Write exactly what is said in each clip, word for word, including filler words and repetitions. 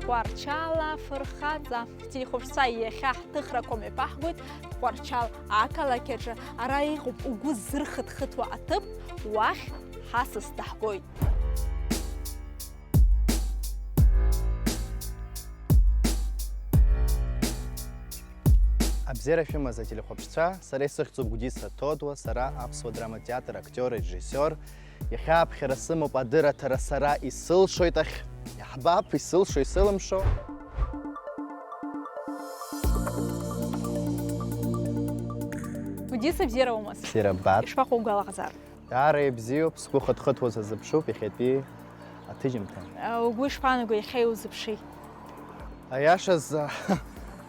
Тҟәарчал афырхаҵа. Телехәаԥшцәа, иахьа ҳҭыхрақәа мҩаԥаҳгоит Тҟәарчал ақалақь аҿы. Ара иҟоуп угәы ззырхыҭхыҭуа аҭыԥ, уахь ҳасас даҳгоит. Абзиара шәымаз, ателехәаԥшцәа, сара исыхьӡуп Гәдиса Ҭодуа, сара аԥсуа драматеатр актиор, режиссиор. Иахьа аԥхьара сымоуп адырраҭара Сара исылшоит ахь. Иаҳбап, исылшо, исылымшо. Гәдиса, бзиара умаз? Бзиара ббап. Ишԥаҟоу угәалаҟазаара? Даара ибзиоуп, сгәы хыҭхыҭуа сазыԥшуп иахьатәи аҭыжьымҭа. Угәы ишԥаанаго иахьа иузыԥши? Аиашаз,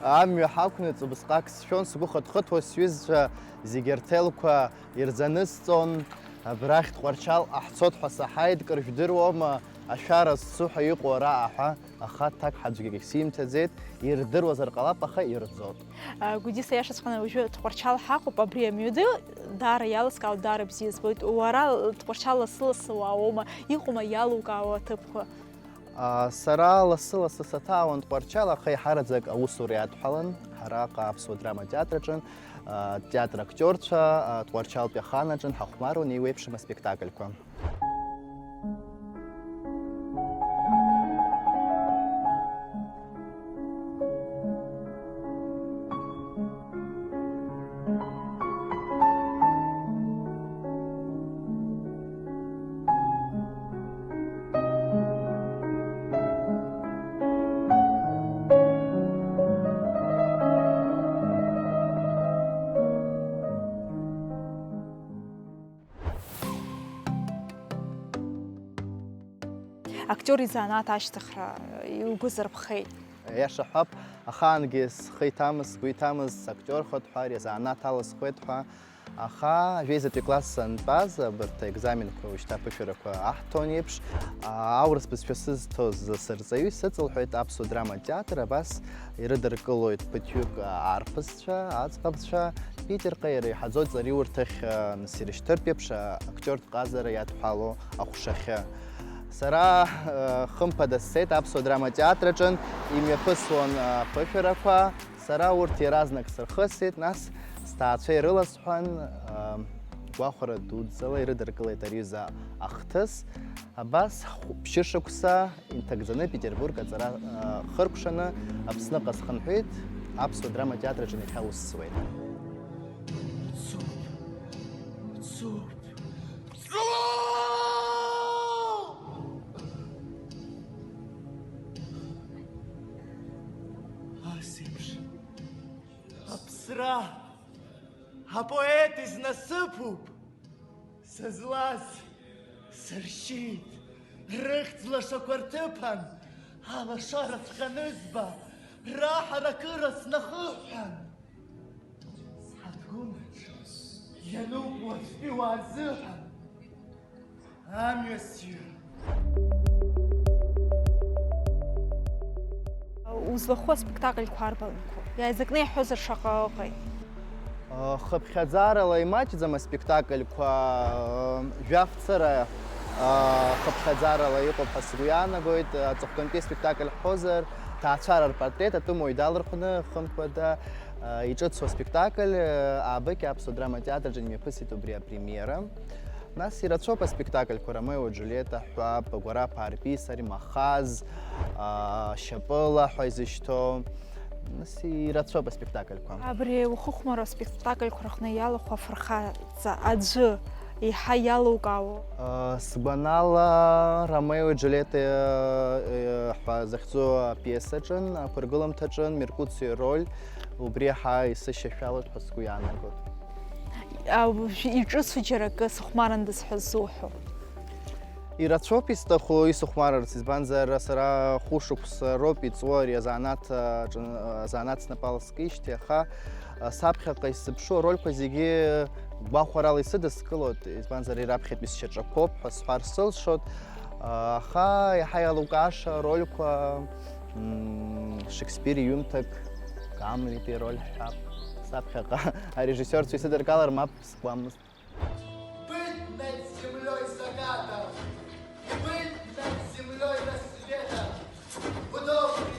амҩа ҳақәнаҵ убысҟак сшәон, сгәы хыҭхыҭуа сҩызцәа зегьы рҭелқәа ирзанысҵон, абрахь Тҟәарчалҟа ҳцот ҳәа саҳаит, кыр жәдыруама, ашәара зцу ҳәа иҟоу араҟа ҳәа, аха ҭак ҳаӡәгьы симҭаӡеит, ирдыруазар ҟалап, аха ирӡот. Гәдиса, иашаҵәҟьаны уажәы Тҟәарчал ҳаҟоуп, абри амҩаду даара иалыскаауеит, даара бзиа збоит. Уара Тҟәарчал лассы-лассы уаауоума, иҟоума иалукаауа аҭыԥқәа? А, сара лассы-лассы саҭаауан Тҟәарчал, аха еиҳараӡак аусура иадҳәалан, ҳараҟа аԥсуа драматеатр аҿын, а, театр актиорцәа, а, Тҟәарчалтәи ахан аҿын ҳахәмаруан еиуеиԥшым аспектакльқәа. Актиор изанааҭ ашьҭыхра иугәы зырԥхеит? Аиаша ҳәап, ахаангьы схы иҭамыз, сгәы иҭамыз, сактиорхоит ҳәа, ари азанааҭ аласхуеит ҳәа. Аха жәеизатәи класс сантәаз, абарҭ аекзаменқәа уажәшьҭа аԥышәарақәа аҳҭон еиԥш, а, аурыс бызшәа сызҭоз сырҵаҩы исыҵылҳәеит аԥсуа драматә театр, абас ирыдыркылоит ԥыҭҩык арԥысцәа, аӡӷабцәа, Питерҟа иара иҳаӡоит ҵариурҭахь, а, нас ирышьҭыртә еиԥш, а, актиортә ҟазара иадҳәалоу аҟәшахьы. Сара, а, хымԥада сцеит аԥсуа драматә театр аҿы, имҩаԥысуан, а, аԥышәарақәа. Сара урҭ иаразнак сырхысит, нас сҭаацәа ирыласҳәан, аа, гәахәара дуӡӡала ирыдыркылеит ари аҩыза ахҭыс. Абас хә-, ԥшьышықәса инҭагӡаны Петербург аҵара, аа, хыркәшаны Аԥсныҟа схынҳәит, аԥсуа драматеатр аҿы иахьа аус зуеит. Цуп, цуп, цуп! Ас еиԥш аԥсра апоет изнасыԥуп. Сызлаз сыршьит, рыхьӡ лашақәа рҭыԥан алашара ҵәҟьа анызба, раҳаракыра снахыҳәҳәан. Сҳаҭгәын аҿы иануп уаҵәтәи уаа рзыҳәан. Амҩасҩы. Узлахәу аспектакльқәа арбанқәоу? Иааизакны иаҳҳәозар, шаҟа ыҟеи? Хыԥхьаӡарала имаҷӡам аспектакльқәа, жәаф-цыра хыԥхьаӡарала иҟоуп ҳәа сгәы иаанагоит. Аҵыхәтәантәи аспектакль ҳҳәозар, ҭаацәара рпортрет атәым уаҩ далырхәны, хымԥада, иҿыцу аспектакль аабыкьа Аԥсуа драматеатр аҿы имҩаԥысит убри апремиера. Нас ирацәоуп аспектакльқәа Ромео Џулиета ҳәа, Багәарапа Арпис, Ари Махаз, аа, Шьапыла ҳәа изышьҭоу. Нас ирацәоуп аспектакльқәа. Абри ухыхәмаруа аспектакльқәа рҟны иалахәу афырхаҵа аӡәы еиҳа иалукаауоу? Сгәанала, Ромео Џулиета, э, ҳәа захьӡу апиесаҿын, ақәыргыламҭаҿын Меркуцио ироль убри еиҳа исышьашәалоит ҳәа сгәы иаанагоит. Иҿыцу џьара акы сыхәмарындаз ҳәа ззуҳәо? Ирацәоуп исҭаху исыхәмарырц, избанзар, сара хәышықәса роуп иҵуа ари азанааҭ, аҿы, азанааҭ снапала скижьҭеи, аха, саԥхьаҟа исзыԥшу арольқәа зегьы гәахәарала исыдыскылоит, избанзар, ираԥхьатәи сшьаҿақәоуп ҳәа сҳәар сылшоит, аха иаҳа иалукааша арольқәа, м, Шекспир иҩымҭак Гамлет ироль ҳҳәап, саԥхьаҟа арежиссиорцәа исыдыркылар мап скуамызт. Быть над землёй закатом, быть над землёй рассветом, в удобный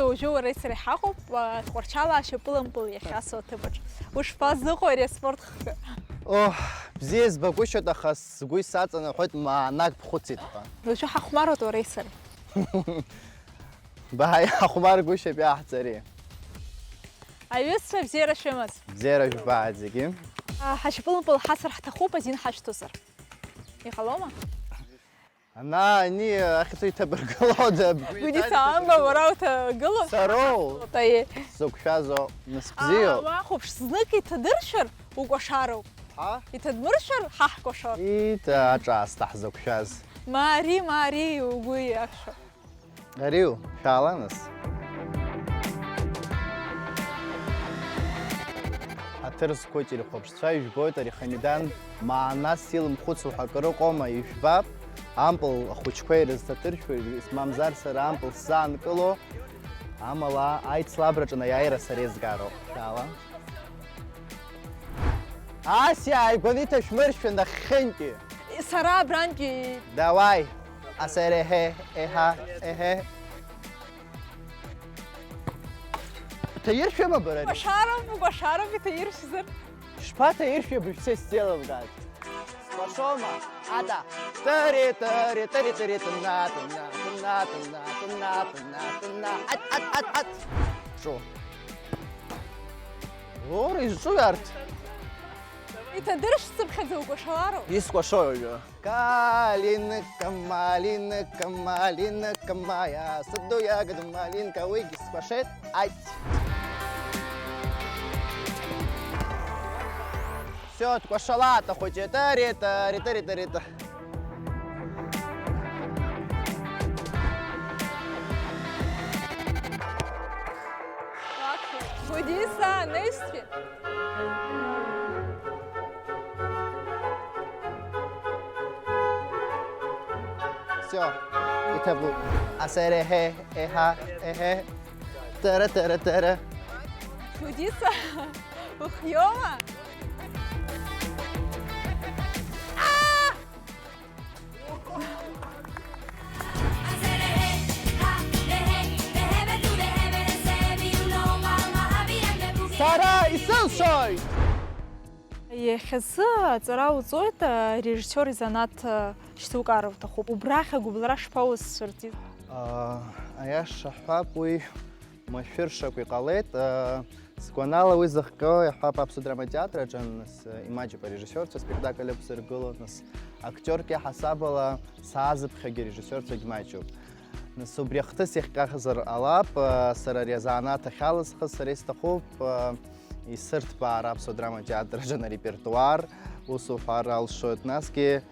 Уажәы уареи сареи ҳаҟоуп, а, Тҟәарчал ашьапылампыл иахьасуа аҭыԥаҿ. Ушԥазыҟоу ари аспорт хкы? Оҳ, бзиа збагәышьоит, аха сгәы исаҵанаҳәоит маанак бхәыцит ҳәа. Уажәы ҳахәмаруеит уареи сареи. Бааи, ҳахәмаргәышьап иаҳҵари. Аҩызцәа, бзиара шәымаз. Бзиара жәбааит зегьы. А, ҳашьапылампыл ҳасыр ҳҭахуп, азин ҳашәҭозар. Иҟалома? Ана, ани, ахьӡ иҭабыргылода? Гәдиса, амба, уара уҭагылоу? Сароу? Таиеи. Сзықәшәазоу, нас бзиоу? Аа, уахәаԥш, знык иҭадыршәыр, укәашароуп. Ҳа? Иҭадмыршәыр, ҳа ҳкәашо. Иҭ, аҿаасҭа ҳзықәшәаз. Мари, мари, угәы иахәо. Ариу, шәаала нас. Ҳаҭыр зқәу ателехәаԥшцәа, ижәбоит, ари Хамидан маанас илымхәыцуа ҳәа акыр ыҟоума, ижәбап, ампыл ахәыҷқәа ирызҭаҭыршәуа, мамзар сара ампыл сзаанкыло, амала аицлабраҿы аиааира сара изгароуп. Шәаала. Ас иааигәаны иҭашәмыршәын нахьхьынтәи. Сара абрантәи. Давай. Асереҳе, еҳа, еҳе. Ҭаиршәыма бара ари? Кәашароуп, укәашароуп, иҭаиршәзар. Шԥаҭаиршәи абыржәы сеиламкааит. Скәашома? Ада. Тыри, тыри, тыри, тыри, тына, тына, тына, тына, тына, тына, тына. Ат, ат, ат, ат. Ҿу. Лора, изҿуи арҭ? Иҭадыршәцыԥхьаӡа укәашалароуп. Искәашои уажәы? Калинка, малинка, малинка, маиа, сыду иагыд малинка, уигьы скәашеит, ать! Всё, дкәашалаат ахәыҷы, тыри, тыри, тыри, тыри, тыри. Гәдиса, неишьҭи? Всё, иҭабуп. Асереҳе, еҳа, еҳе. Тара, тара, тара. Гәдиса, ухиоума? Сара исылшоит! Иахьазы аҵара уҵоит, а, режиссиор изанааҭ, а, шьҭукаар уҭахуп. Убрахь агәыбылра шԥаузцәырҵи? А, аиаша ҳҳәап, уи машәыршақә иҟалеит. А, сгәанала, уи зыхҟьо, иаҳҳәап, Аԥсуа драматә театр аҿы, нас, а, имаҷуп арежиссиорцәа спектакль ықәзыргыло, нас актиорк иаҳасабала саазыԥхьагьы арежиссиорцәагь маҷуп. Нас убри ахҭыс иахҟьазар ҟалап, а, сара ари азанааҭ ахьалысхыз, сара исҭахуп, а, исырҭбаар Аԥсуа драматә театр аҿы арепертуар, ус уҳәар алшоит. Насгьы,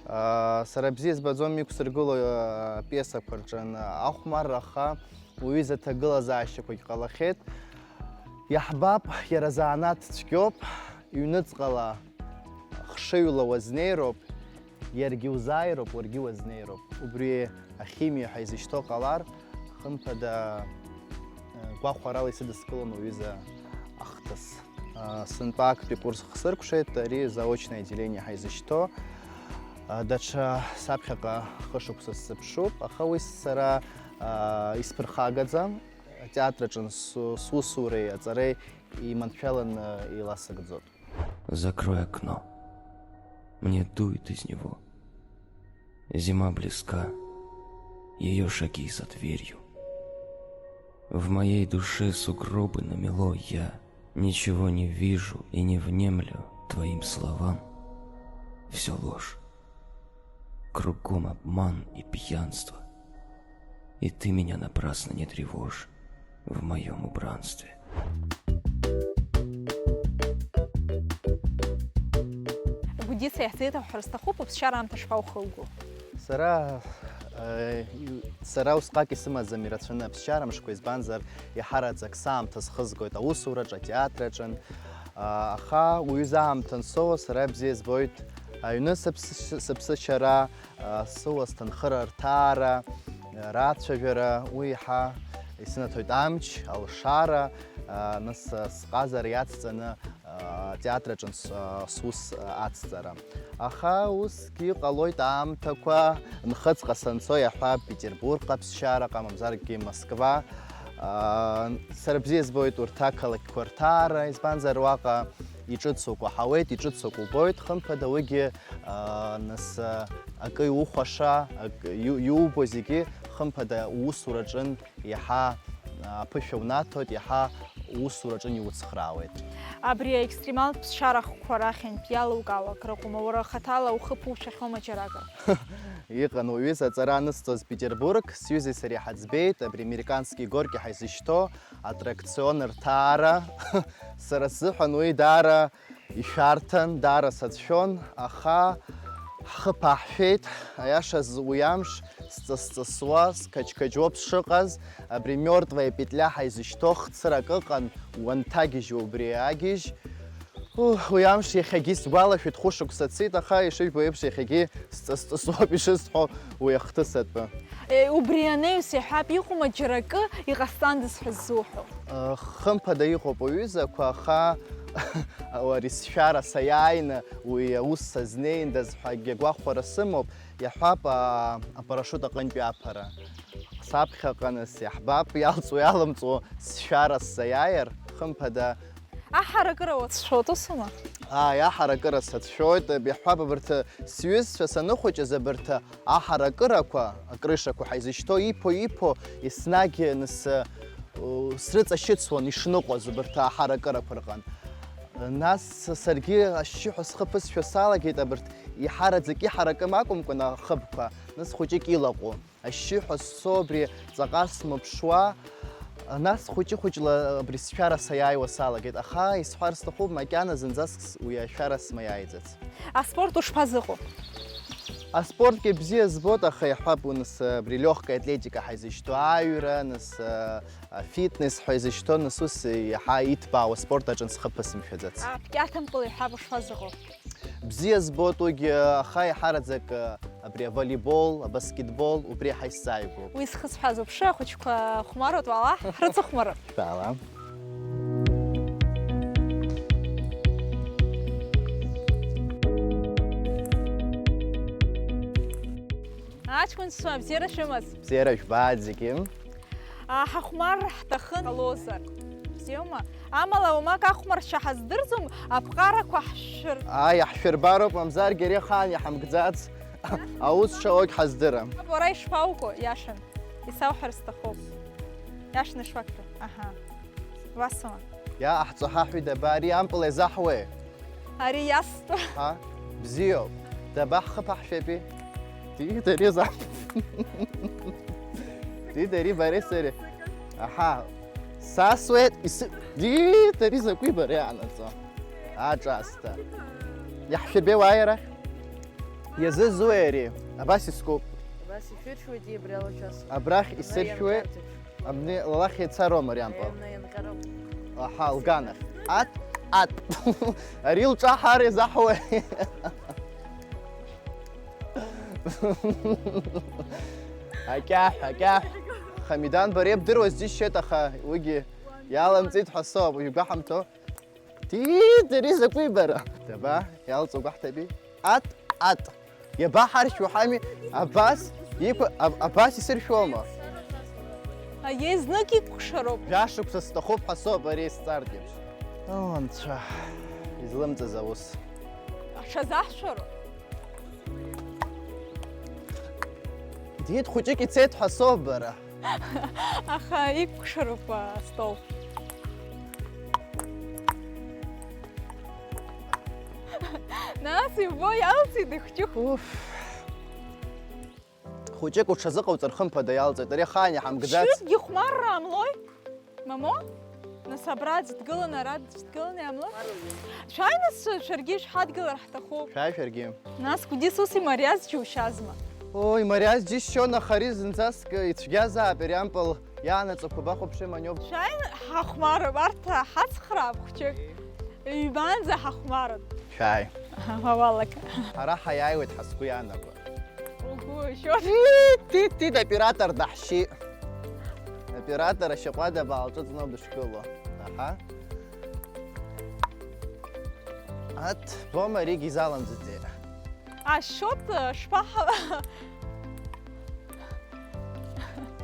а, сара бзиа избаӡом иқәсыргыло, а, пиесақәа рҿы ахәмарра, аха уаҩы изы аҭагылазаашьақәагь ҟалахьеит. Иаҳбап, иара занааҭ цәгьоуп, ҩныҵҟала хшыҩла уазнеироуп, иаргьы узааироуп, уаргьы уазнеироуп. Убри ахимиа ҳәа изышьҭоу ҟалар, хымԥада, э, гәахәарала исыдыскылон уҩыза ахҭыс. Э, сынтәа актәи курс хсыркәшеит, ари заочное отделение ҳәа изышьҭоу. Э, даҽа саԥхьаҟа хышықәса сзыԥшуп, аха уи сара, э, исԥырхагаӡам. Атеатр аҿы су-, сусуреи аҵареи иманшәаланы еиласыгӡоит. Закрой окно. Мне дует из него. Зима близка. Ее шаги за дверью. В моей душе сугробы намело, я ничего не вижу и не внемлю твоим словам. Всё ложь. Кругом обман и пьянство. И ты меня напрасно не тревожь в моём убранстве. Гәдиса, иаҳзеиҭаҳҳәар сҭахуп, уԥсшьара аамҭа шԥаухылго? Сара, э, сара усҟак исымаӡам ирацәаны аԥсшьара мшқәа, избанзар, иаҳараӡак саамҭа схызгоит аусураҿы, атеатр аҿы. А, аха уаҩы заамҭа ансоуа сара бзиа избоит аҩны сыԥс-, сыԥсышьара, а, сыуа сҭынхыра рҭаара, а, рацәажәара, уи иаҳа исынаҭоит амч, алшара, а, нас, а, сҟазара иацҵаны, а, атеатр аҿы с-, а, сус, а, ацҵара. Аха усгьы иҟалоит аамҭақәа, нхыҵҟа санцо иаҳҳәап, Петербургҟа ԥсшьараҟа, мамзаргьы Москва, Аа, сара бзиа збоит урҭ ақалақьқәа рҭаара, избанзар, уаҟа иҿыцу акы уаҳауеит, иҿыцу акы убоит, хымԥада, уигьы, аа, нас, аа, акы иухәаша, акы иу-, иубо зегьы, хымԥада, уусураҿын иаҳа, аа, аԥышәа унаҭоит, иаҳа усураҿын иуцхраауеит. Абри аекстремалтә ԥсшьарахқәа рахьынтә иалукаауа акрыҟоума? Уара хаҭала ухы ԥушәахьоума џьаракыр? Иҟан уаҩыза аҵара анысҵоз Петербург, сҩызеи сареи ҳаӡбеит, абри американски горки ҳаизышьҭоу атракцион рҭаара. Сара сзыҳәан уи даара ишәарҭан, даара сацәшәон, аха ҳхы ԥаҳшәеит, аиашаз уи амш сҵыс-ҵысуа, сқаҷ-қаҷуоуп сшыҟаз, абри мёртвая петля ҳаизышьҭоу хцырак ыҟан, уанҭагьежьуа убри агьежь. Ух, уи амш иахьагьы сгәалашәеит, хәышықәса цеит, аха ишыжәбо еиԥш иахьагьы сҵыс-ҵысуоуп ишысҳәо уи ахҭыс атәы. Е, убри анаҩс иаҳәап, иҟоума џьара акы иҟасҵандаз ҳәа ззуҳәо? Э, хымԥада, иҟоуп уҩызақәа, аха ари сшәара саиааины уи аус сазнеиндаз ҳәа акгьы агәахәара сымоуп, иаҳҳәап, а, апарашут аҟынтәи аԥара. Саԥхьаҟа нас иаҳбап, иалҵуа иалымҵуа сшәара сзаиааир, хымԥада. Аҳаракыра уацәшәоит, усума? Ааи, аҳаракыра сацәшәоит, иаҳҳәап, абарҭ сҩызцәа саныхәыҷыз, абарҭ аҳаракырақәа, акрышақәа ҳаизышьҭоу, иԥо-иԥо, еснагь нас, срыҵашьыцуан ишныҟәоз абарҭ аҳаракырақәа рҟынтә. Нас саргьы ашьшьыҳәа схы ԥысшәо салагеит, абарҭ иҳараӡак иҳаракым акәымкәан ахыбқәа, нас хәыҷык илаҟәу. Ашьшьыҳәа ссоу абри ҵаҟа смыԥшуа, нас хәыҷы-хәыҷла абри сшәара саиааиуа салагеит, аха исҳәар сҭахуп, макьана зынӡаск с-, уи ашәара смаиааиӡац. Аспорт ушԥазыҟоу? Аспортгьы бзиа збоит, аха иаҳҳәап, нас, абри лёгкая атлетика ҳаизышьҭоу аҩра, нас, афитнес ҳәа изышьҭоу, нас ус иаҳа иҭбаау аспорт аҿы схы ԥысымшәаӡац. Апкьаҭампыл иаҳҳәап ушԥазыҟоу? Бзиа збоит уигьы, аха еиҳараӡак абри аволейбол, абаскетбол, убри еиҳа исзааигәоуп. Уи зхысҳәааз уԥшы, ахәыҷқәа хәмаруеит, уаала, ҳрыцыхәмарып. Шәаала. Аҷкәынцәа, бзиара шәымаз? Бзиара жәбааит зегьы. А, ҳахәмар ҳҭахын ҟалозар. Бзиоума? Амала уамак ахәмаршьа ҳаздырӡом, аԥҟарақәа ҳшәыр. Ааи, иаҳшәырбароуп, мамзаргьы ари ахаан иҳамгӡац. Аус шауагь ҳаздырам. Уара ишԥауго, иашан? Исауҳәар сҭахуп. Иашан ишуасҳәо. Аҳа. Уасума? Иааҳҵо ҳаҳәи, даба, ари ампыл иазаҳуеи? Ари иастәу. Ҳа, бзиоуп. Даба ҳхы ԥаҳшәапи? Ди, дари за-, ди, дари, бареи сареи. Аҳа, сасуеит, ис-, ди, дари закәи бара иаанаҵо? Аҿаасҭа. Иаҳшәырбеи уааи арахь? Иазызуеи ари? Абас искуп. Абас ишәыршәуеит, ибри алашәас. Абрахь исыршәуеит. Абни лалахь еицароума ари ампыл? Аҩны ианҟьароуп. Аҳа, лганахь. Ат, ат. Ари лҿаҳар иазаҳуеи? Акьаҳә, акьаҳә. Хамидан, бара ибдыруаз џьысшьеит, аха уигьы иаламҵит ҳәа соуп, ибгәаҳамҭо. Ди, дари закәи бара? Даба, иалҵуа гәаҳҭаби? Ат, ат. Иабаҳаршьуа ҳами, абас, иқәа-, аб-, абас исыршәома? Аиеи, знык икәшароуп. Жәашықәса сҭахуп ҳәа соуп ари сҵаргьы. О, анцәа, излымҵыз аус. Аҽазаҳшәароуп. Диит, хәыҷык ицеит ҳәа соуп бара. Аха икәшароуп астол. Нас ибо иалҵит ихәҷы. Уф. Хәыҷык уҽазыҟауҵар, хымԥада, иалҵит. Ари ахаан иҳамгӡац. Шьыткгьы хәмарра ҟамлои? Мамо? Нас абра аӡә дгыланы, ара аӡә дгыланы иаамлои? Шәааи, нас, шәаргьы шәҳадгылар ҳҭахуп. Шәааи шәаргьы. Нас, Гәдис, ус имариаз џьушьазма? О, имариаз џьысшьон, аха ари зынӡаск ицәгьазаап, ари ампыл иаанаҵақәа бахәаԥши, маниоуп. Шәааи, ҳахәмарып, арҭ ҳацхраап хәҷык. Ҩбаанӡа ҳахәмарып. Шәааи. Уалак. Ҳара ҳаиааиуеит ҳа сгәы иаанаго. Угәы ишьоит. Тит, тит, тит, оператор даҳшьит. Оператор ашьаҟәада баалҿыҵны дышгыло. Аҳа. Ат, бома, аригьы изалымҵит иара. Ашьот, э, шԥаҳа-,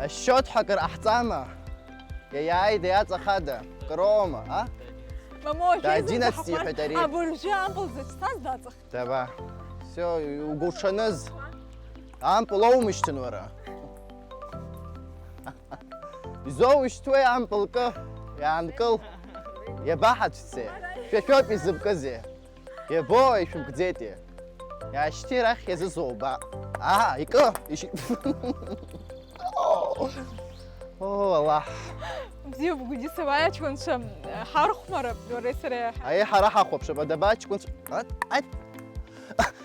Ашьот ҳәа акыр ҟаҳҵама? Иаиааида, иаҵахада? Крома, а? Мамоу, Да, одиннадцать иҳәеит ари. Абыржәы ампыл зыцәцаз даҵахеит. Даба. Все, угәуҽаныз. Ампыл оумышьҭын уара. Изоушьҭуеи ампыл кы? Иаанкыл. Иабаҳацәцеи? Шәа шәоуп изыбкызеи? Иабо, ишәымкӡеитеи? Иаашьҭи арахь иазызоуба. Аа, икы! Ишь- О, Аллаҳ! Бзиоуп, Гәдиса, уааи аҷкәынцәа, ҳархәмарып, уареи сареи. Аиеи, ҳара ҳахәаԥшып, адаба аҷкәынцәа. Ат, ат.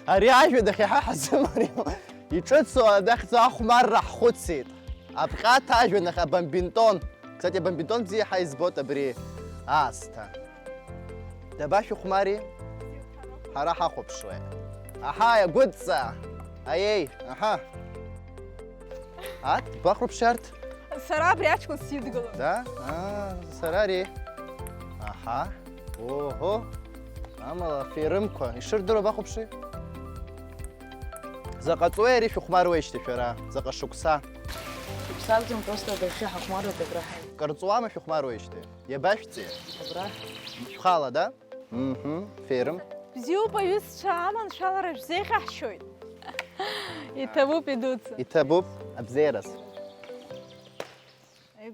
Ари ажәа дахьаҳа ҳазымариоу. Иҿыцу адахьӡу ахәмарра ҳхәыцит. Аԥҟьаҭа ажәҩан ахь абамбинтон. Кстати, абамбинтон бзиа ҳа избоит абри аасҭа. Дабашәыхәмари? Ҳара ҳахәаԥшуеит. Аҳа, иагәыдҵа! Аиеи, аҳа. Ат, бахәаԥши арҭ? Сара абри аҷкәын сидгылон. Да? Аа, сара ари. Аҳа. Оҳо. Амала аферымқәа ишырдыруа бахәаԥши. Заҟа ҵуеи ари шәыхәмаруеижьҭеи шәара? Заҟа шықәса? Шықәсакәӡам, просто адәахьы ҳахәмаруеит абра ҳаи. Кыр ҵуама шәыхәмаруеижьҭеи? Иабашәҵеи? Абра. Шәхала, да? Мм, ферым. Бзиоуп, аҩызцәа, аманшәалара шәзеиӷьаҳшьоит. Иҭабуп идуӡӡа. Иҭабуп, абзиараз.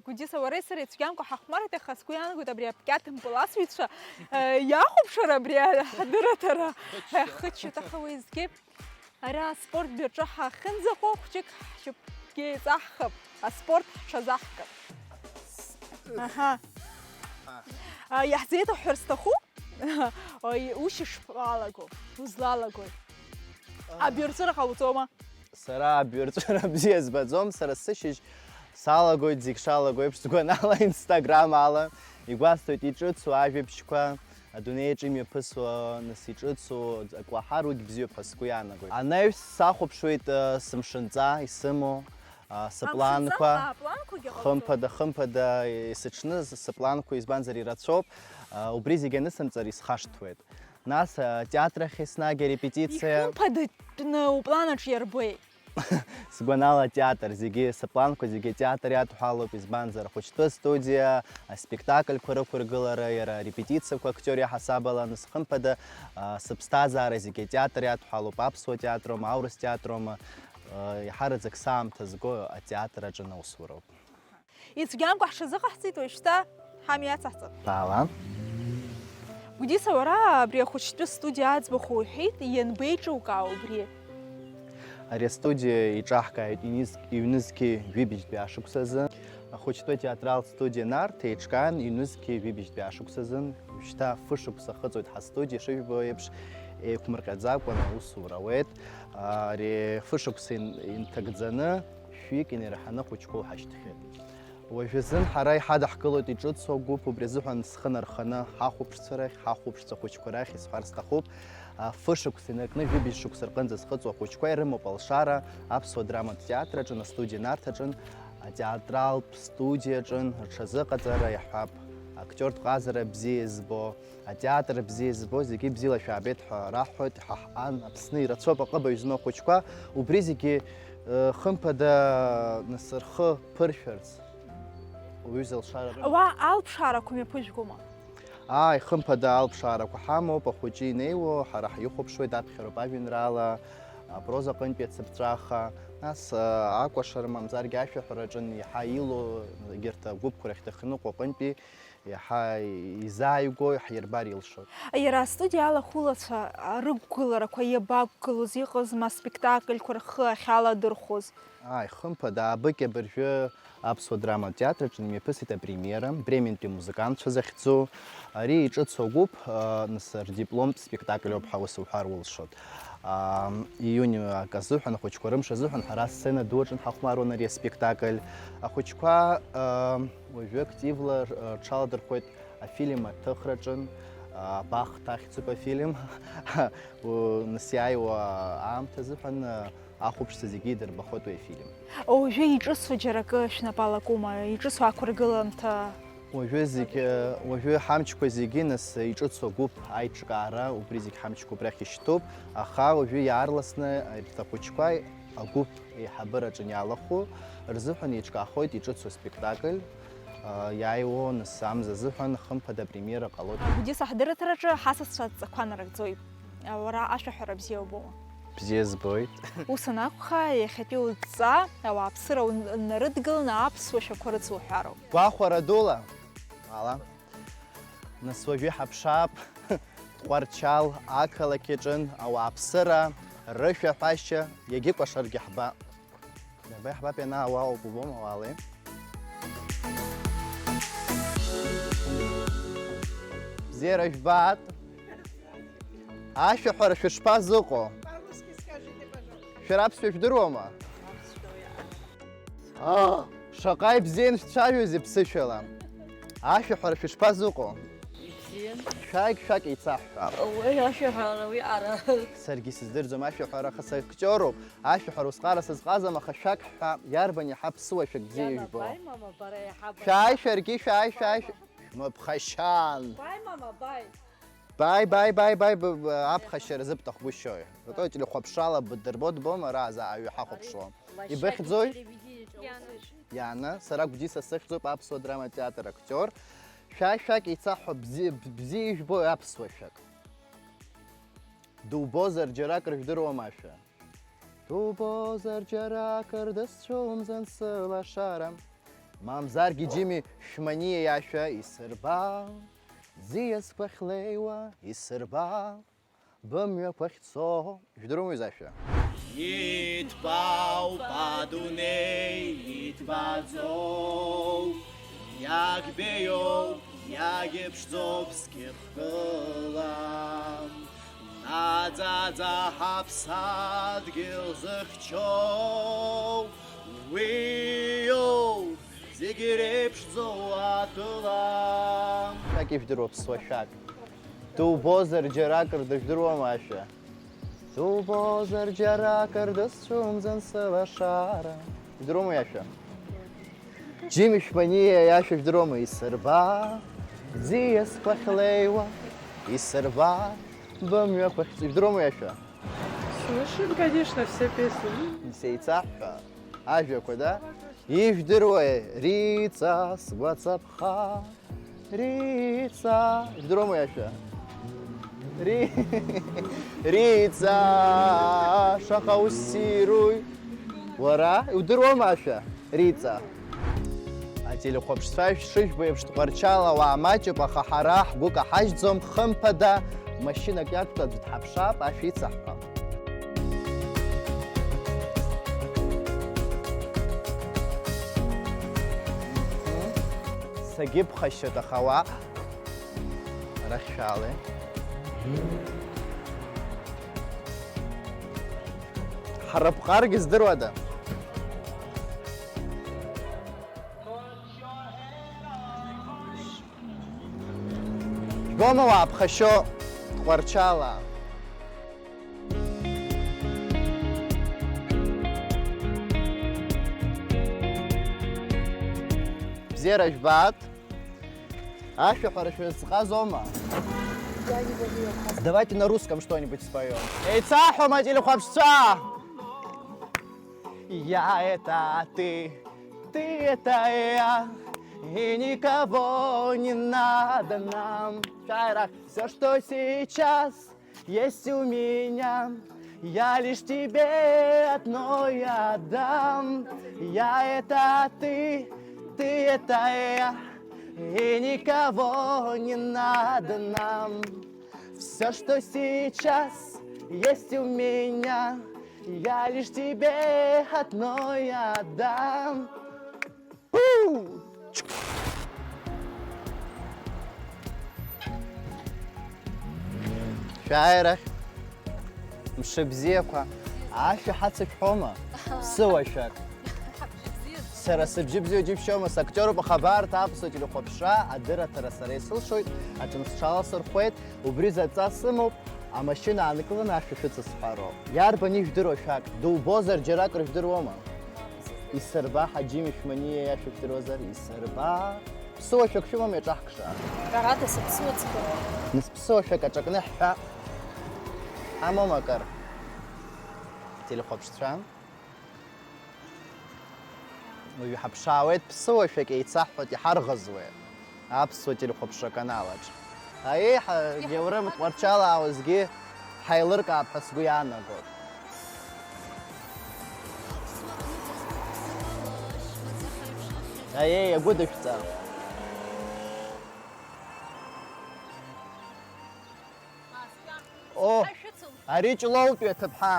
Гәдиса, уареи сареи цәгьамкәа ҳахәмарит, аха сгәы иаанагоит абри аԥкьаҭ мпыласҩцәа, э, иахәаԥшыр абри ҳадырраҭара, э, хыччоит, аха уеизгьы ара аспорт баҿы ҳахьынӡаҟоу хәҷык ҳшьапгьы еиҵаҳхып, аспорт ҳҽазаҳкып. Аҳа. А, иаҳзеиҭаҳҳәар сҭахуп. Ой, ушьыжь шԥалаго, узлалагои? Абирҵәыра ҟауҵома? Сара абирҵәыра бзиа збаӡом, сара сышьыжь салагоит зегь шалаго еиԥш, сгәанала, Instagram ала игәасҭоит иҿыцу ажәабжьқәа, адунеи аҿы имҩаԥысуа, нас иҿыцу акы уаҳар, уигь бзиоуп ҳәа сгәы иаанагоит. Анаҩс сахәаԥшуеит, э, сымшынҵа исымоу, а, сыпланқәа, Апланқәагьы ҟауҵома? Хымԥада, хымԥада, есыҽны сыпланқәа, избанзар, ирацәоуп. А, убри зегь анысымҵар, исхашҭуеит. Нас, а, атеатр ахь еснагь арепетициа. Ихымԥадатәны уплан аҿы иарбеи? Сгәанала, атеатр зегьы, сыпланқәа зегьы атеатр иадҳәалоуп, избанзар, ахәыҷтәы астудиа, аспектакльқәа рықәыргылара, иара арепетициақәа актиор иаҳасаб ала, нас хымԥада, а, сыԥсҭазаара зегьы атеатр иадҳәалоуп, аԥсуа театроума, аурыс театроума, а, иаҳараӡак саамҭа зго атеатр аҿы аусуроуп. Ицәгьамкәа ҳҽазыҟаҳҵеит, уажәшьҭа ҳамҩа ацаҳҵап. Баала. Гәдиса, уара абри ахәыҷтәы студиа аӡбахә уҳәеит, ианбеиҿукаау убри? Ари астудиа иҿаҳкааит иниз-, иҩнызқьи жәибжьтәи ашықәсазы. Ахәыҷтәы театралтә студиа Нарҭ еиҿкаан иҩнызқьи жәибжьтәи ашықәсазын. Шьҭа фышықәса ахыҵуеит ҳастудиа, ишыжәбо еиԥш, еиқәмырҟьаӡакәа аусура ауеит. Ари фышықәса ин-, инҭагӡаны шәҩык инеирҳаны ахәыҷқәа уҳашьҭхьеит. Уажәазын ҳара иҳадаҳкылоит иҿыцу агәыԥ, убри азыҳәан схы нарханы ҳахәаԥшцәа рахь, ҳахәаԥшцәа хәыҷқәа рахь исҳәар сҭахуп, а, фышықәса инаркны жәибжь шықәса рҟынӡа зхыҵуа ахәыҷқәа ирымоуп алшара аԥсуа драматә театр аҿын, астудиа Нарҭ аҿын, атеатралтә студиа аҿын, рҽазыҟаҵара иаҳҳәап, актиортә ҟазара бзиа избо, атеатр бзиа избо, зегьы бзиала шәаабеит ҳәа раҳҳәоит, иҳаҳҟан, Аԥсны ирацәоуп аҟыбаҩ змоу ахәыҷқәа, убри зегьы, э, хымԥада, нас, рхы ԥыршәарц уҩыза алшара рымоуп. Уа алԥшаарақәа мҩаԥыжәгома? Ааи, хымԥада алԥшаарақәа ҳамоуп, ахәыҷы инеиуоу ҳара ҳихәаԥшуеит, аԥхьароуп ажәеинраала, апроза аҟынтәи ацыԥҵәаха, нас, э, акәашара мамзаргьы ашәаҳәараҿы иаҳа илоу, егьырҭ агәыԥқәа рахь дахьныҟәо аҟынтәи иаҳа изааигәоу иаҳирбар илшоит. Иара астудиа алахәылацәа рықәгыларақәа иабақәгылоз, иҟазма аспектакльқәа рхы ахьаладырхәоз? Ааи, хымԥада, аабыкьа абыржәы аԥсуа драматә театр аҿы имҩаԥысит апремиера, Брементәи амузыкантцәа захьӡу. Ари иҿыцу агәыԥ, а, нас, рдипломтә спектакль ауп ҳәа ус уҳәар улшоит. А, июнь акы азыҳәан, ахәыҷқәа рымш азыҳәан ҳара асцена ду аҿы ҳахәмаруан ари аспектакль. Ахәыҷқәа, а, уажәы активла р-, рҽаладырхәуеит афильм аҭыхраҿын, а, Абахҭа ахьӡуп афильм. У-, нас иааиуа аамҭа азыҳәан, а, ахәаԥшцәа зегьы идырбахоит уи афильм. Уажәы иҿыцу џьара акы шәнапы алакума, иҿыцу ақәыргыламҭа? Уажәы зегь, уажәы ҳамчқәа зегьы, нас, иҿыцу агәыԥ аиҿкаара, убри зегь ҳамчқәа убрахь ишьҭоуп, аха уажәы иаарласны арҭ ахәыҷқәа агәыԥ еиҳабыраҿы иалахәу рзыҳәан еиҿкаахоит иҿыцу аспектакль. Иааиуоу нас амза азыҳәан хымԥада апремиера ҟалоит. Гәдиса ҳдырраҭараҿы ҳасасцәа адҵақәа нарыгӡоит. Уара ашәаҳәара бзиа убома? Бзиа збоит. Ус анакәха, иахьатәи удҵа ауааԥсыра унарыдгыланы аԥсуа шәақәа рыцуҳәароуп. Гәахәара дула. Ала. Нас уажәы иҳаԥшаап Тҟәарчал ақалақь аҿын ауааԥсыра рышәаҳәашьа иагьыкәашаргьы ҳбап. Иаба иаҳбап, ианаауа ауп, убома, уаалеи. Бзиара жәбаат. Ашәаҳәара шәышԥазыҟоу? По-русски скажите, пожалуйста. Шәара аԥсшәа жәдыруама? Аа, шаҟа ибзиан шәцәажәози ԥсышәала. Ашәаҳәара шәышԥазыҟоу? Ибзиан. Шәааигь шәак еицаҳҳәа. Уи ашәаҳәара уи ара. Саргьы сыздырӡом ашәаҳәара, аха сактиоруп. Ашәаҳәара усҟара сызҟазам, аха шәак ҳҳәа, иарбан иаҳа ԥсыуа шәак бзиа Иана, ижәбо? Баи, мама, бара иаҳа бара. Шәааи, шәаргьы, шәааи, шәааи, шә-, мыԥхашьан. Баи, мама, баи. Баи, баи, баи, баи, б-, б-, аԥхашьара зыбҭахгәышьои? Акы телехәаԥшрала бдырбо дбома, ара азы аҩы ҳахәаԥшуа. Лашьа Ибыхьӡои? Телевидение ҿоуп. Иана, сара Гәдиса сыхьӡуп, аԥсуа драматеатр актиор. Шәа-, шәак еицаҳҳәа, бзи-, б-, бзиа ижәбои аԥсуа шәак? Дубозар џьарак рыжәдыруама ашәа? Дубозар џьарак рдысцәумӡан сылашара. Мамзаргьы Џьими Шәманиа иашәа исырба, ӡиасқәа ахьлеиуа исырба, бымҩақәа ахьцо, ижәдыруама изашәа? Иҭбаауп адунеи, иҭбааӡоу, иагьбеиоу, иагьыԥшӡоу ԥсгьы хкыла, наӡаӡа ҳаԥсадгьыл зыхьчоу, уиоу, зегь иреиԥшӡоу атәыла. Шәак ижәдыруа ԥсуа шәак. Дубозар џьарак рдыжәдыруама ашәа? Дубозар џьарак рдысцәумӡан сылашара. Ижәдыруама иашәа? Џьими Шәманиа иашәа ижәдыруама? Исырба, ӡиасқәа ахьлеиуа, исырба, бымҩақәа ахьҵ-, ижәдыруама иашәа? Слышим, конечно, все песни. Исеицаҳҳәа. Ажәақәа, да? Ижәдыруеи, Риҵа, сгәацаԥха, Риҵа. Ижәдыруама иашәа? Ри-, Риҵа, шаҟа уссируи? Уара, иудыруама ашәа? Риҵа. Ателехәаԥшцәа шәшыжәбо еиԥш, Тҟәарчал ауаа маҷуп, аха ҳара ҳгәы каҳажьӡом, хымԥада, машьынак иақәтәа аӡә дҳаԥшаап, ашәа ицаҳҳәап. Сагьыԥхашьоит, аха уа арахь шәаалеи. Ҳарапҟаргьы здыруада? Жәбома уааԥхашьо Тҟәарчала? Бзиара жәбаат. Ашәаҳәара шәызҟазома? Давайте на русском что-нибудь споём. Еицаҳҳәом, ателехәаԥшцәа! Я это ты, ты это я, и никого не надо нам. Шәааи арахь. Всё, что сейчас есть у меня, я лишь тебе одной отдам. Я это ты, ты это я, и никого не надо нам. Всё, что сейчас есть у меня, я лишь тебе одной отдам. Пу! Шәааи арахь. Мшыбзиақәа. Ашәа ҳацышәҳәома? Ԥсыуа шәак. Сара сыбжьы бзиоу џьыбшьома, сактиоруп, аха абарҭ аԥсуа телехәаԥшра адырраҭара сара исылшоит, аҿынсҽаласырхәуеит, убри заҵа сымоуп, амашьына аанкыланы ашәа шәыцысҳәароуп. Иарбан ижәдыруа шәак? Дубозар џьарак рыжәдыруама? Исырба, Ҳаџьым Ишәманиа иашәа шәдыруазар, исырба. Ԥсыуа шәак шәымам иаҿаҳкша? Ҳәарада, сыԥсуа цәгьоуп. Нас ԥсыуа шәак аҿакны ҳҳәа. Ҳамоума акыр? Телехәаԥшцәа. Уажә иҳаԥшаауеит ԥсыуашәак еицаҳҳәоит иҳарӷызуеи аԥсуа телехәаԥшра каналаҿ. Аиеи, ҳа-, Гьаурым Тҟәарчалаа уеизгьы ҳаилыркаап ҳәа сгәы иаанагоит. Аиеи, иагәыдышәҵа. О, ари Ҷлоутәи аҭыԥҳа.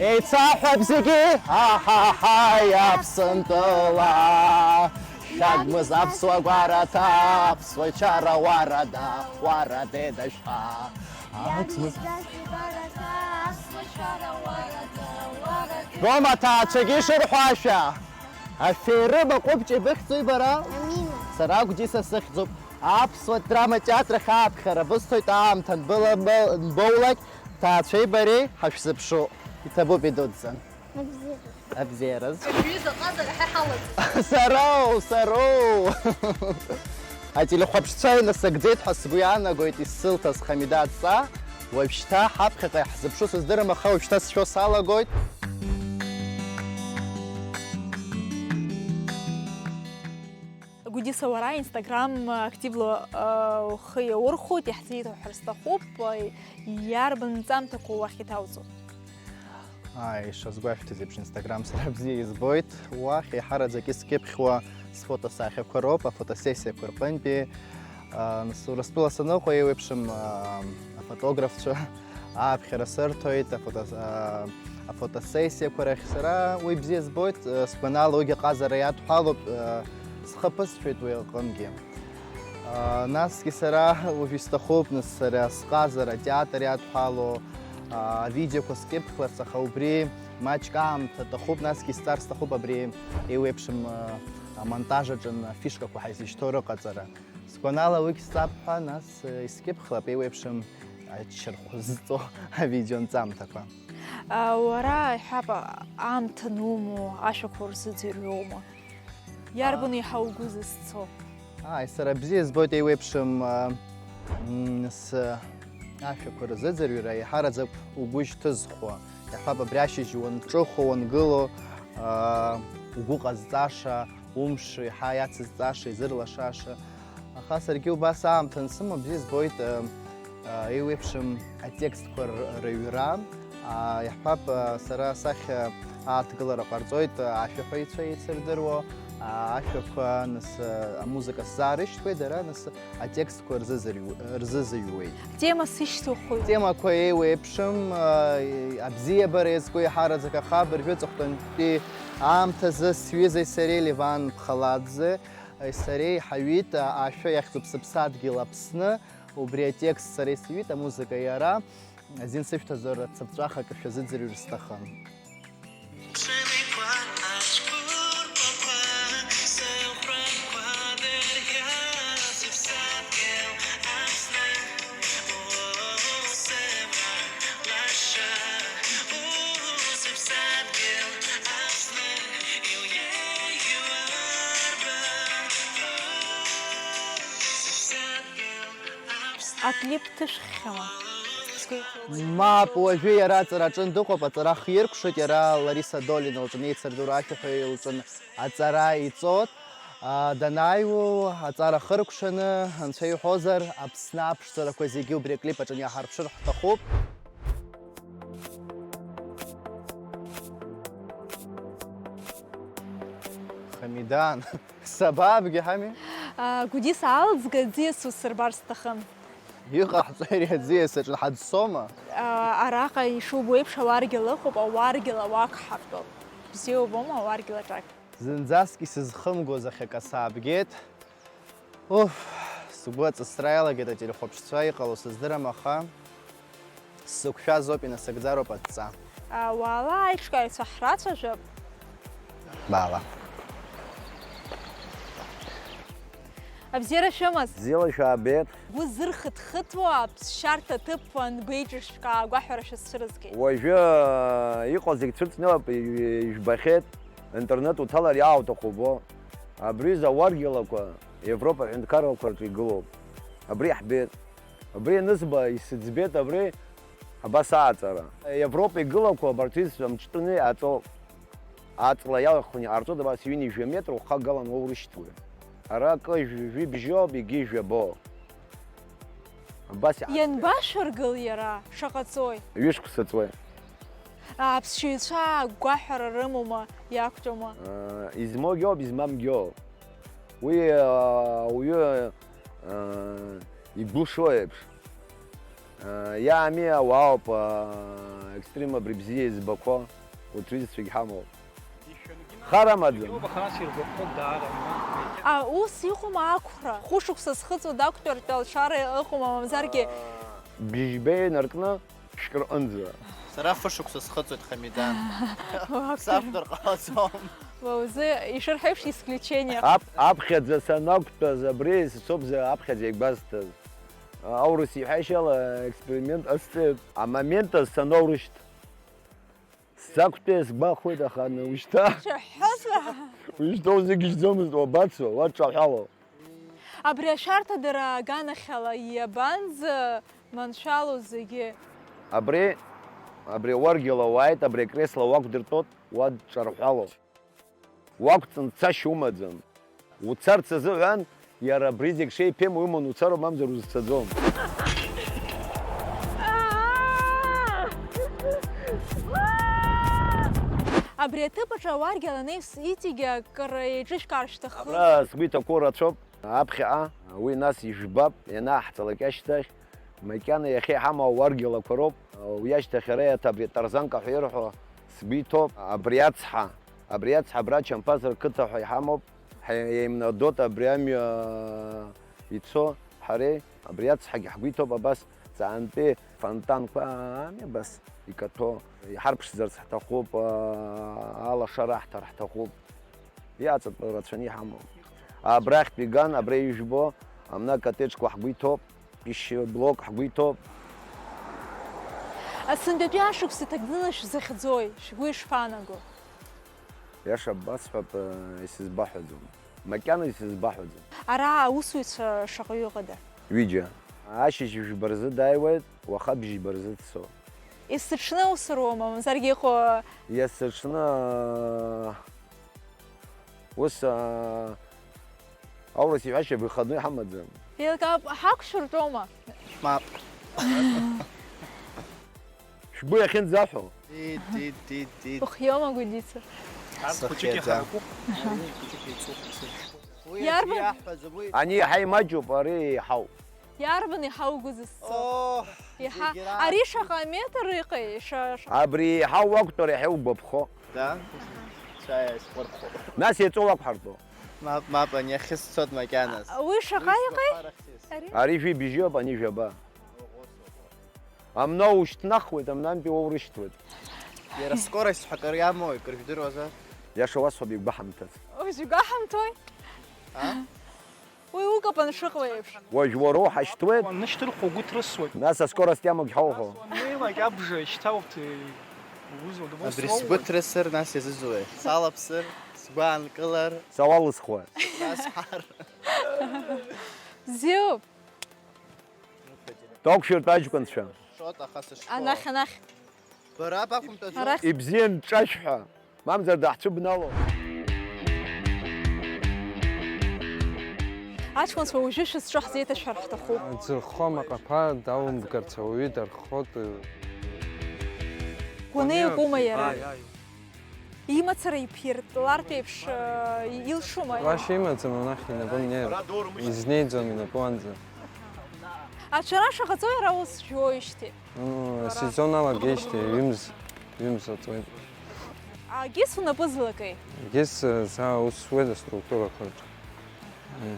Еицаҳҳәап зегьы, аҳаҳаи, Аԥсынтәыла! Шәагмыз аԥсуа гәараҭа, аԥсуа чара уарада, уарадеи дашәа. Аӡмыз. Рома, ҭаацәагьы ишырҳәо ашәа. Аферым аҟәыбҷа ибыхьӡои бара? Амина. Сара Гәдиса сыхьӡуп. Аԥсуа драма театр ахь ааԥхьара бысҭоит аамҭа анбыла-, анбоулак, ҭаацәеи бареи ҳашәзыԥшу. Иҭабуп идуӡӡан. Абзиараз. Абзиараз. Рҩыза ҟазара ҳәа ҳалаӡом. Сароу, сароу! Ателехәаԥшцәа инасыгӡеит ҳәа сгәы иаанагоит исзылҭаз Хамида адҵа. Уажәшьҭа ҳаԥхьаҟа иаҳзыԥшу сыздырам, аха уажәшьҭа сшәо салагоит. Гәдиса, уара Instagram активла, э, ухы иаурхәоит, иаҳзеиҭоуҳәар сҭахуп, э, иарбан ҵамҭақәоу уахь иҭауҵо? Ааи, ишазгәашәҭаз еиԥш, Instagram сара бзиа избоит. Уахь еиҳараӡак искьыԥхьуа сфотосахьақәа роуп, афотосессиақәа рҟынтәи. А, нас Урыстәыла саныҟоу еиуеиԥшым, а, афотографцәа ааԥхьара сырҭоит, афото-, а, афотосессиақәа рахь. Сара уи бзиа збоит, а, сгәанала уигьы ҟазара иадҳәалоуп, а, схы ԥысшәеит уи аҟынгьы. А, насгьы сара уажә исҭахуп, нас, сара сҟазара атеатр иадҳәало, а, авидеоқәа скьыԥхьларц, аха убри маҷк аамҭа аҭахуп, насгьы исҵар сҭахуп абри еиуеиԥшым, а, амонтаж аҿы афишкақәа ҳаизышьҭоу рыҟаҵара. Сгәанала уигь сҵап ҳәа, нас, э, искьыԥхьлап еиуеиԥшым аччархә зҵо авидео нҵамҭақәа. А, уара, иҳәап, аамҭа анумоу, ашәақәа урзыӡырҩуама? Иарбану иаҳа угәы зызцо? Ааи, сара бзиа збоит еиуеиԥшым, а, м, с-, ашәақәа рзыӡырҩра, еиҳараӡак угәы шьҭызхуа. Иаҳҳәап, абри ашьыжь уанҿыхо, уангыло, а, угәы ҟазҵаша, умш еиҳа иацызҵаша, изырлашаша. Аха саргьы убас аамҭа ансымоу бзиа збоит, а, а, еиуеиԥшым атекстқәа р-, рыҩра. А, иаҳҳәап, а, сара асахьа ааҭгылара ҟарҵоит, а, ашәаҳәаҩцәа еицырдыруа, а, ашәақәа, нас, а, амузыка сзаарышьҭуеит, дара, нас, атекстқәа рзызырҩ-, рзызыҩуеит. Атема сышьҭухуеит. Атемақәа еиуеиԥшым, а, абзиабара иазку еиҳараӡак, аха абыржәы аҵыхәтәантәи аамҭазы сҩызеи сареи, Леван Ԥхаладзе, сареи ҳаҩит, а, ашәа иахьӡуп Сыԥсадгьыл Аԥсны. Убри атекст сара исҩит, амузыка иара. Азин сышәҭазар, цыԥҵәахак шәазыӡырҩыр сҭахын. Аклип ҭышәххьама? Сгәы иҭоуп. Мап, уажәы иара аҵара аҿынтә дыҟоуп, аҵара хиркәшоит, иара Лариса Долина лҿы, еицырдыруа ашәаҳәаҩ лҿы аҵара иҵоит. А, данааиуа аҵара хыркәшаны, анцәа иҳәозар, Аԥсны аԥшӡарақәа зегьы убри аклип аҿы иаҳарԥшыр ҳҭахуп. Хамидан. Сабаабгеи, ҳами? А, Гәдиса, алыҵга аӡиас усырбар сҭахын. Иҟаҳҵари аӡиас аҿы ҳаӡсома? А, араҟа ишубо еиԥш ауаргьала ыҟоуп, ауаргьала уақәҳартәап. Бзиа убома ауаргьала аҿар? Зынӡаск исызхымгоз ахьакы саабгеит. Уф, сгәы аҵысра иалагеит, ателехәаԥшцәа иҟало сыздырам, аха сзықәшәаз ауп, инасыгӡароуп адҵа. А, уаала, аиҿкааҩцәа ҳрацәажәап. Баала. Абзиара шәымаз? Бзиала шәаабеит. Бгәы зырхыҭхыҭуа аԥсшьарҭа ҭыԥ анбеиҿышәкаа агәаҳәара шәызцәырызгеит. Уажәы, э, иҟоу зегь цәырҵны иоуп, ижәбахьеит, интернет уҭалар иаауҭаху убо. Абри зауаргьалақәа Европа аҳәынҭқаррақәа рҿы игылоуп. Абри иаҳбеит. Абри анызба, исыӡбеит абри, абас ааҵара. Европа игылақәа абарҭ изцәа мҿтәны иҟаҵоуп. Аҵла иалахәны иҟарҵоит, абас ҩынҩажәа метр ухагалан уоурышьҭуеит. Ара акы жәи-, жәибжьоуп, егьи жәабо. Абас иҟарҵоит. Ианбашәыргыл иара, шаҟа ҵуеи? Ҩышықәса ҵуеит. Аԥсшьаҩцәа агәаҳәара рымоума, иақәтәоума? Э, измоугьы ауп, измамгьы ауп. Уи, э, ауаҩы, э, игәылшо еиԥш. Иаами ауаауп, а, екстрим абри бзиа избақәо, урҭ рҩызцәагь ҳамоуп. Хар амаӡам. А, ус иҟоума ақәра? Хәышықәса зхыҵуа дақәтәартә алшара ыҟоума, мамзаргьы? Бжьба инаркны ԥшьк рҟынӡа. Сара фышықәса схыҵуеит, Хамидан. Сақәтәар ҟалаӡом. Уа, узы ишырҳәо еиԥш, исключение. Ап-, аԥхьаӡа санақәтәаз абри соуп за аԥхьаӡа игәазҭаз. Аурыс иҳәашьала аексперимент ҟасҵеит. Амомент азы саноурышьҭ, сзақәтәеи сгәахәуеит, аха аны ушьҭа, ушьҭа узыгьежьӡомызт, уабацо, уадҿаҳәало. Абри ашәарҭадара аганахьала иабанӡа маншәалоу зегьы? Абри, абри ауаргьала уааит, абри акресла уақәдыртәоит, уадҿарҳәало. Уақәҵны цашьа умаӡам. Уцарц азыҳәан, иара абри зегь шеиԥимоу иманы уцароуп, мамзар узцаӡом. Абри аҭыԥ аҿы ауаргьала анаҩс иҵегьы акыр еиҿышәкаар шәҭахым. Абра сгәы иҭақәоу рацәоуп. Аԥхьаҟа уи нас ижәбап, ианааҳҵалак ашьҭахь, макьана иахьа иҳамоу ауаргьалақәа роуп. Уи ашьҭахь ара иаҭа абри атарзанка ҳәа ирҳәо сгәы иҭоуп. Абри ацҳа, абри ацҳа абра Чампаз рқыҭа ҳәа иҳамоуп. Ҳа-, еимнадоит абри амҩа ицо ҳареи. Абри ацҳагьы ҳгәы иҭоуп абас ҵаантәи фонтанқәа ами абас икаҭәо. Иҳарԥшӡарц ҳҭахуп, алашара аҳҭар ҳҭахуп. Иаҵатәоу рацәаны иҳамоуп. Абрахьтә иган, абра ижәбо, амна коттеджқәа ҳгәы иҭоуп, пищеблок ҳгәы иҭоуп. Асынтәатәи ашықәс иҭагӡаны шәзыхьӡои, шәгәы ишԥаанаго? Иаша басҳәап, исызбаҳәаӡом. Макьана исызбаҳәаӡом. Ара аусуҩцәа шаҟаҩы ыҟада? Ҩыџьа. Ашьыжь жәба рзы дааиуеит, уаха бжьба рзы дцоит. Есыҽны ус руама, мамзаргьы иҟоу? Есыҽны, ус, а, аурыс иҳәашьа выходной ҳамаӡам. Еилкаап, ҳақәшәыртәома? Мап. Шәгәы иахьынӡаҳәо? Ди, ди, ди, ди. Ухиоума, Гәдица? Арҭ хәыҷык иҳаракуп, ари хәыҷык еицуп, исыршәуеит. Уи иарбан? Аӡәы иаҳҳәаӡом, уи. Ани иаҳа имаҷуп, ари еиҳауп. Иарбан еиҳа угәы зызцо? Оо, иаҳа. Зегь раԥхьа. Ари шаҟа метр иҟеи? Ша-, ша- Абри еиҳа уақәтәар иаҳа иугәаԥхо. Да? Са иаасхәырхәо. Нас еиҵо уақәҳартәо. Мап, мап, ани ахьы сцоит макьаназ. Уи шаҟа иҟеи? Ари? Ари жәибжьоуп, ани жәаба. Амна ушьҭнахуеит, амнантәи уоурышьҭуеит. Иара скорость ҳәа акыр иамои, акыр жәдыруазар? Иаша уасҳәап, игәаҳамҭаз. Ужәгәаҳамҭои? А? Уи укапан шыҟоу еиԥш. Уажә уара уҳашьҭуеит. Уаннышьҭырхуа угәы ҭрысуеит. Нас аскорост иамоугь ҳауҳәо. Нас уаннеилак абжа шьҭа урҭ, э, узуа, Абри сгәы ҭрысыр, нас иазызуеи? Салаԥсыр, сгәы аанкылар. Сауалысхуа. Насҳар. Бзиоуп. Токшәыртә аҷкәынцәа. Шот, аха сышшоу. Анахь, анахь. Бара бақәымтәаӡо? Арахь. Ибзиан ҿашәҳәа, мамзар даҳцәыбнало. Аҷкәынцәа, уажәы шәызҿу ҳзеиҭашәҳәар ҳҭахуп. Дзырххо амаҟақәа далымбгарц ауаҩы дарххоит. Гәаны иакәума иара? Ааи, ааи. Имацара иԥиртлартә еиԥш, э, илшома? Лашьа имаӡам, анахь инапы мнеир. Изнеиӡом инапы уанӡа. Ацәара шаҟа ҵуеи ара ус жәуоижьҭеи? Ну, асезон алагеижьҭеи ҩымз, ҩымз аҵуеит. Агес унапы злакеи? Агес, э, са аус суеит аструктурақәа рҿы. Э.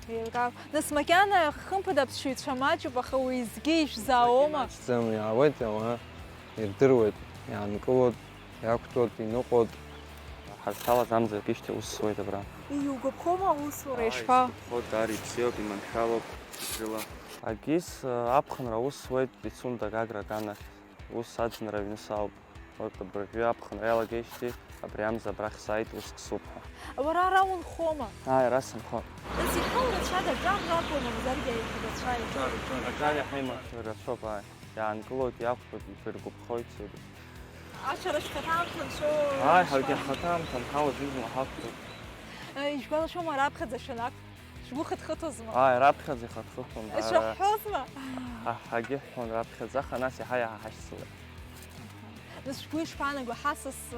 Еилкаауп. Нас макьана хымԥада аԥсшьаҩцәа маҷуп, аха уеизгьы ишәзаауоума? Маҷӡам, иаауеит ауаа, ирдыруеит, иаанкылоит, иақәтәоит, иныҟәоит. Ҳазҭалаз амза акишьҭеи ус суеит абра. Иугәаԥхома аусура? Ааи, ишԥа? Сгәаԥхо, даара ибзиоуп, иманшәалоуп, гыла. Агис, э, аԥхынра аус суеит Пицунда Гагра аганахь. Ус аӡынра аҩны саауп. Вот абыржәы аԥхынра иалагеижьҭеи абри амза абрахь сааит, уск суп ҳәа. Уара ара унхома? Ааи, ара сынхо. Нас иҳау рацәада, ҿар ракәу, мамзаргьы аиҳабацәа? Ҿар, ҿар. Аҿар иаҳа имаҳәу рацәоуп, ааи. Иаанкылоит, иақәтәоуп, ибыргәаԥхоит зегьы. Ашәара шәхаҭамҭа нцәоу. Ааи, ҳаргьы ҳхаҭамҭа анҳауа зны-зынла ҳақәтәоуп. Э, ижәгәалашәома раԥхьаӡа шәанақәтәа? Шәгәы хыҭхыҭуазма? Ааи, раԥхьаӡа ихыҭхыҭуан. Ишәыҳәҳәозма? Ҳа-, ҳагьыҳәҳәон раԥхьаӡа, аха нас иаҳа-иаҳа ҳашьцылеит. Нас шәгәы ишԥаанаго, ҳасас, э,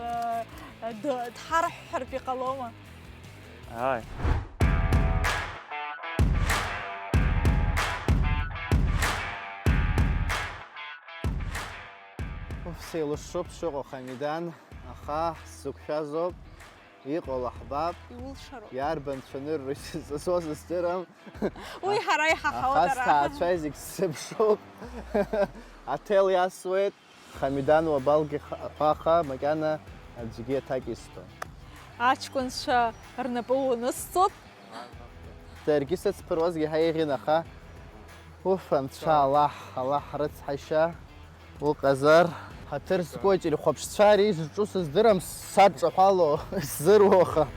д-, дҳарҳәҳәартә иҟалома? Ааи. Уф, сеилышшуп сшыҟоу, Хамидан, аха сзықәшәазоуп, иҟало ҳбап. Иулшароуп. Иарбан цәанырроу исызҵазо сыздырам. Уи ҳара иҳаҳауеит. Аха ара сҭаацәа зегь сзыԥшуп. Аҭел иасуеит. Хамидан уабалгеи ха-, ҳәаха, макьана аӡәгьы аҭак исҭом. Аҷкәынцәа рнапы унысҵоит. Даргьы сыцԥыруазгьы ҳәа еиӷьын, аха, уф, анцәа, Аллаҳ, Аллаҳ рыцҳаишьа уҟазар. Ҳаҭыр зқәу ателехәаԥшцәа ари зҿу сыздырам, садҿаҳәало, сзыруоу, аха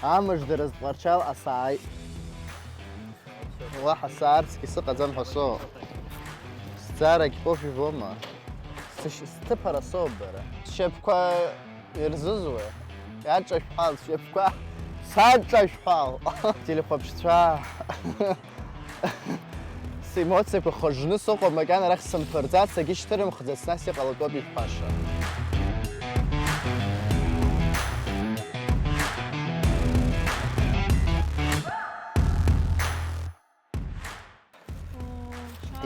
амыждара зтҟәарчал асааит. Уаҳа саарцгьы сыҟаӡам ҳәа соуп. Сӡарагь ҟоуп ибома? Сышь-, сҭыԥара соуп бара. Сшьапқәа ирзызуа? Иаҿашәҳәал, сшьапқәа саҿашәҳәал! Телехәаԥшцәа! Семоциақәа хыжны сыҟоуп, макьана арахь сымԥырӡац, агьы шьҭырымхӡац, нас иҟалатәоуп ишәҳәаша.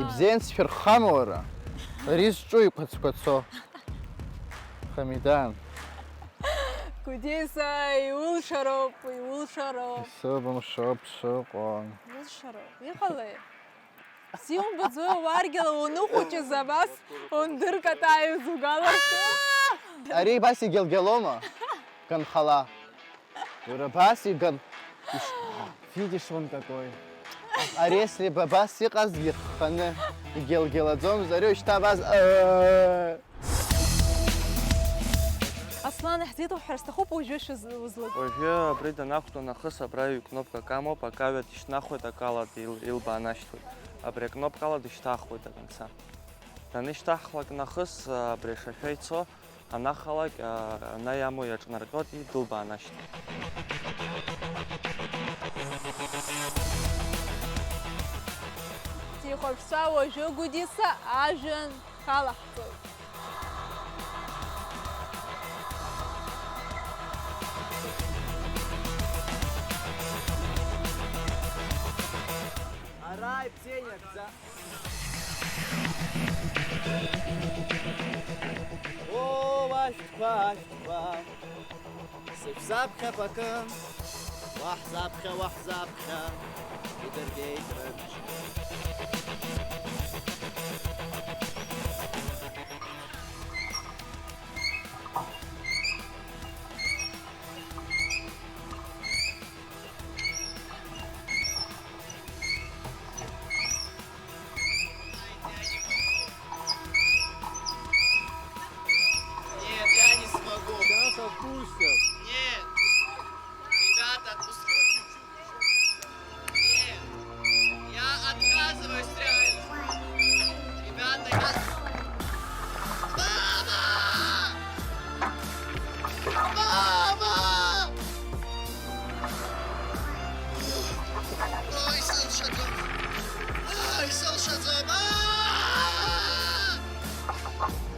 Ибзиан сшәырххама уара? Ари зҿу иқәацқәацо. Хамидан. Гәдиса, иулшароуп, иулшароуп. Исыбымшоуп сыҟоу. Иулшароуп. Иҟалеи? Сиумбаӡои, уаргьала уныхәыҷыз абас ундыркатаиз угаларҭа? Ари абас игьалгьалома? Ганхала. Уара абас иган. Иш-, видишь, вон какой. Ари если бы абас иҟазгьы ихханы, игьалгьалаӡомызт, ари уажәшьҭа абас, ыы. Аслан, иаҳзеиҭоуҳәар сҭахуп уажәы шәыз-, узлык. Уажәы абри данақәтәа нахыс абра ҩ-кнопкак амоуп, акы аҩада ишьҭнахуеит, акы алада ил-, илбаанашьҭуеит. Абри акнопка ала дышьҭахуеит аконца. Данышьҭаҳхлак нахыс, абри ашашәа ицо, анахалак, а, ана иамоу иаҿнарҟьоит, идылбаанашьҭуеит. Сихәаԥшцәа уажәы Гәдиса ажәҩан халаҳҵоит. Ара ибзианы иахьӡа. Оо, ашәҭқәа, ашәҭқәа. Сышәзаԥхьап акы, уаҳзаԥхьа, уаҳзаԥхьа, идыргеит рыбжьы. Нет, я не смогу. Сейчас отпустят. Нет. Ребята, отпускайте. Нет. Я отказываюсь реально. Ребята, я... Мама! Мама! Ой, сил шагом. Ой, сил шагом. А!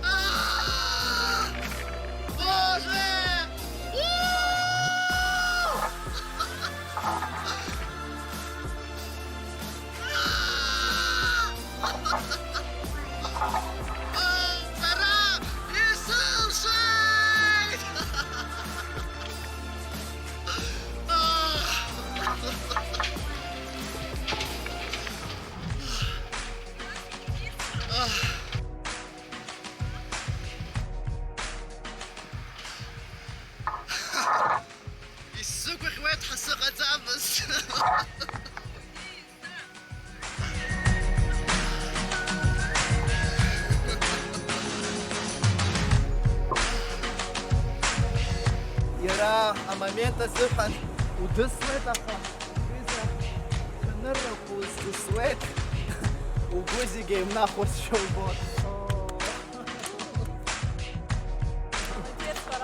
А! Боже! У! А! Сара исылшеит! Амомент азыҳәан удысуеит, аха, ҩыза, ҭаныррақәа уздысуеит, угәы зегь еимнахуазшәа убоит.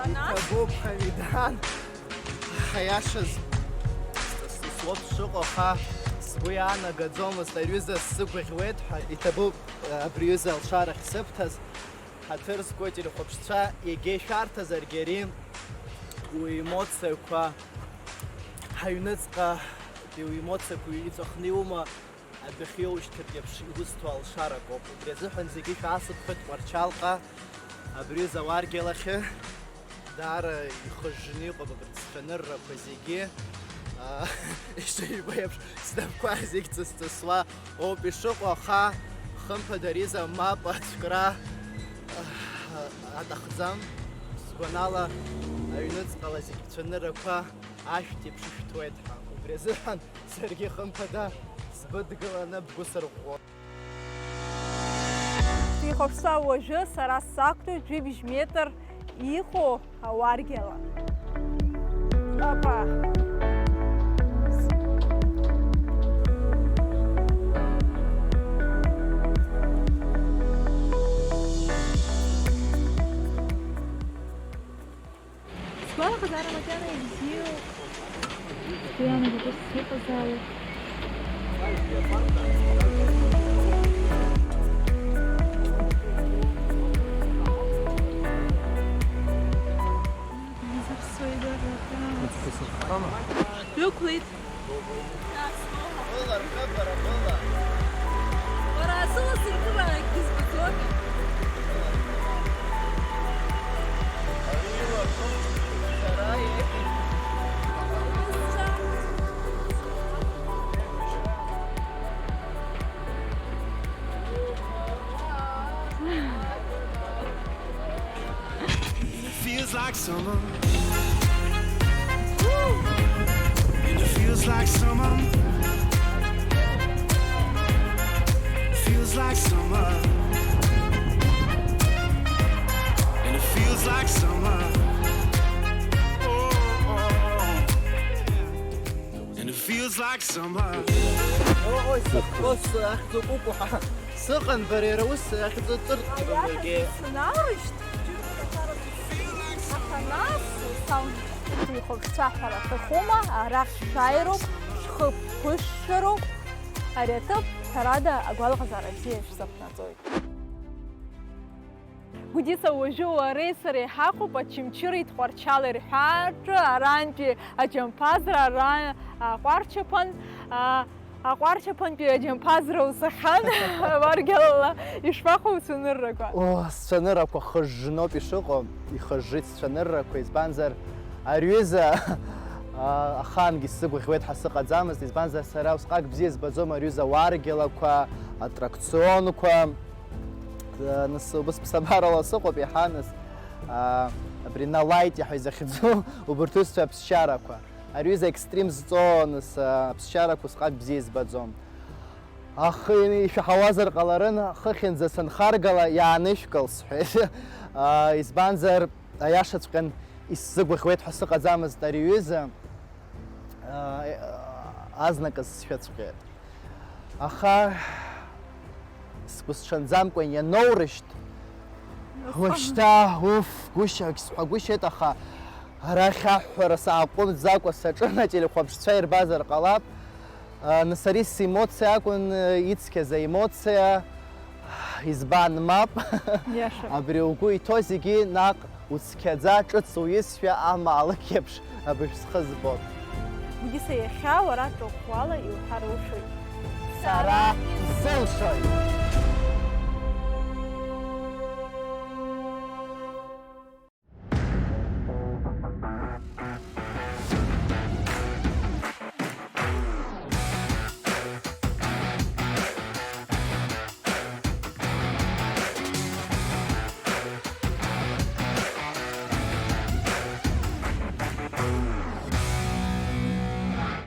Иҭабуп, Ҳамидан, аиашаз, сусуоуп сшыҟоу, аха сгәы иаанагаӡомызт, аҩыза сзыгәаӷьуеит ҳәа. Иҭабуп абри аҩыза алшарахь сыбҭаз. Ҳаҭыр зқәу ателехәаԥшцәа, егьа ишәарҭазаргьы ари уемоциақәа, ҳаҩныҵҟа уемоциақәа иҵәахны иума, адәахьы иоушьҭыртә еиԥш иузҭо алшарақәоуп. Убри азыҳәан зегьы шәаасыԥхьоит Тҟәарчалҟа, абри ауаргьала ахьы. Даара ихыжжны иҟоуп абарҭ сцәаныррақәа зегьы. Аа, ишыжәбо еиԥш, снапқәа зегь ҵыс-ҵысуа ауп ишыҟоу, аха, хымԥада, Риза, мап, ацәкра, аа, аҭахӡам. Сгәанала, аҩныҵҟала зегь бцәаныррақәа ашәҭ еиԥш ишәҭуеит ҳәа. Убри азыҳәан саргьы, хымԥада, сбыдгыланы бгәы сырӷәӷәо. Ихәаԥшцәа уажәы сара сақәтәоуп жәибжь метр иҟоу ауаргьала. Опа! Сгәалаҟазаара макьана ибзиоуп. Сгәы иаанагоит ус иҟазаауа. Изаԥсуеит, дара. Дәықәлеит. Бара, сыла сыркыра акгьы збаӡомеи? Feels like summer. And it feels like summer. Feels like summer. And it feels like summer. Oh, oh, oh. And it feels like summer. Ой, сыхәҭоу, сыхьӡ укәыкәу ҳәа. Сыҟан бара иара ус ахьӡ ҵыртәгьы. Снаурышьҭ, џьыршьаҭарак, аха нас саунд ихәаԥшцәа ҳәара аҭахума, арахь шәааироуп, шәхы ԥышәшәароуп, ари аҭыԥ, ҳәарада, агәалаҟазаара бзиа шәзаԥнаҵоит. Гәдиса, уажәы уареи сареи ҳаҟоуп Очамчыреи Тҟәарчали рҳәаартә, арантәи аџьамԥазра, ара, аҟәарчаԥан, а, аҟәарчаԥантәи аџьамԥазра усахьан, уаргьалала ишԥаҟоу уцәаныррақәа? О, сцәаныррақәа хыжжноуп ишыҟоу, ихыжжит сцәаныррақәа, избанзар, ари ҩыза, а, ахаангьы сзыгәаӷьуеит ҳәа сыҟаӡамызт, избанзар, сара усҟак бзиа збаӡом ари ҩыза ауаргьалақәа, атракционқәа. Нас убыс ԥсабарала сыҟоуп иаҳа, нас, а, абри налаитиа ҳәа изахьӡу убарҭ усҵәҟьа аԥсшьарақәа. Ари ҩыза екстрим зҵоу, нас, а, аԥсшьарақәа усҟак бзиа избаӡом. Ахы ишәаҳауазар ҟаларын, хыхьынӡа санхаргала иаанышәкыл, сҳәеит. А, избанзар, аиашаҵәҟьан исзыгәаӷьуеит ҳәа сыҟаӡамызт ари ҩыза. А, азныказ сшәаҵәҟьеит. Аха сгәысҽанӡамкәа ианоурышьҭ, уажәшьҭа, уф, гәышьак сҳәагәышьеит, аха арахь аҳәҳәара сааҟәымҵӡакәа саҿын, ателехәаԥшцәа ирбазар ҟалап. А, нас ари семоциа акәын, ицқьаз аемоциа. Избан, мап. Иашоуп. Абри угәы иҭоу зегьы наҟ уцқьаӡа, ҿыц уҩызшәа амаалықь еиԥш абыржә схы збоит. Гәдиса, иахьа уара ҿыӷәӷәала иуҳәар улшоит. Сара исылшоит.